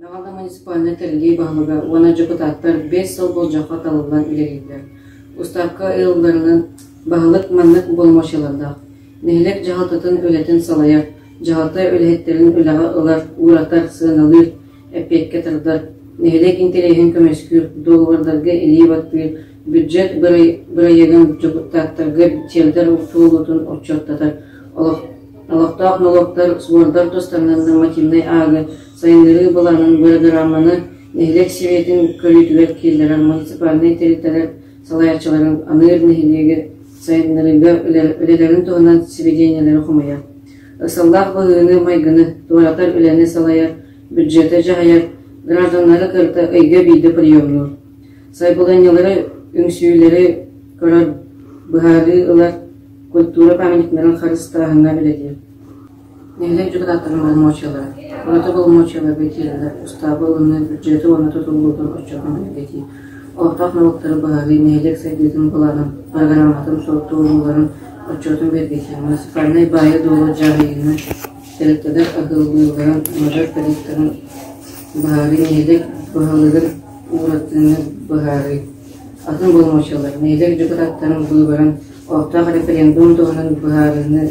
Баҕалаах муниципальнай тэриллии баһылыга уонна дьокутааттар 5 сыл болдьоххо талыллан үлэлииллэр. Устаапка ыйылларынан, баһылык маннык боломуочуйалардаах: нэһилиэк дьаһалтатын үлэтин салайар, дьаһалта үлэһиттэрин үлэҕэ ылар, ууратар, сыаналыыр, эппиэккэ тардар, нэһилиэк интэриэһин көмүскүүр, дуогабардарга илии баттыыр, бюджет бырайыагын дьокутааттарга тиэрдэр туолуутун отчуоттатар, олохтоох нолуоктар, сбордар тустарынан нормативнай аагы, сайыннарыы былаанын бырагырааманы нэһилиэк сэбиэтин көрүүтүгэр киллэрэр муниципальнай тэрилтэлэр салайааччыларын аныыр нэһилиэги сайыннарыыга үлэлэрин туһунан сибидиэнньэлэри хомуйар, ыксаллаах быһыыны-майгыны туоратар үлэни салайар, бюджеты дьаһайар, гражданнары кытта ыйга биирдэ приемнуур, сайбылыанньалары, үҥсүүлэри көрөр, быһаарыы ылар, культура памятниктарын харыстааһыҥҥа үлэлиир. Нэһилиэк дьокутааттарын боломуочуйалара ураты боломуочуйаларга киирэллэр, устаабы ылыныы, бюджеты уонна тутуллуутун отчуотун бигэргэтии, олохтоох норуоттары быһаарыы, нэһилиэк сайдыытын былаанын, программатын суоттуулларын отчуотун бигэргэтии, муниципальнай баайы-дуолу дьаһайыыны, тэрилтэлэр аһыллыыларын, мажор тарифтарын быһаарыы, нэһилиэк баһылыгын ууратыыны быһаарыы, атын боломуочуйалар, нэһилиэк дьокутааттарын быыбарын Олохтоох референдум туһунан быһаарыыны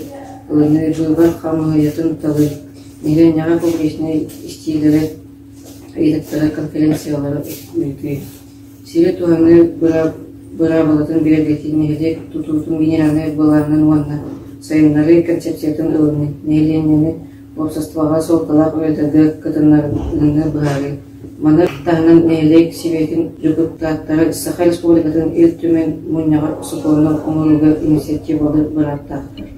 ылыныы, быыбар хамыыһыйатын талыы, нэһилиэнньэҕэ публичнай истиилэри, ыйытыктары, конференциялары ыытыы, сири туһаныы быраабылатын бигэргэтии, нэһилиэк тутуутун генеральнай былаанын уонна сайыннарыы концепциятын ылыныы, нэһилиэнньэни уопсастыбаҕа суолталаах үлэлэргэ кытыннарыыны быһаарыы. Маны таһынан нэһилиэк Сэбиэтин дьокутааттара Саха Республикатын Ил Түмэн мунньаҕар сокуону оҥорууга инициативалыыр бырааптаахтар.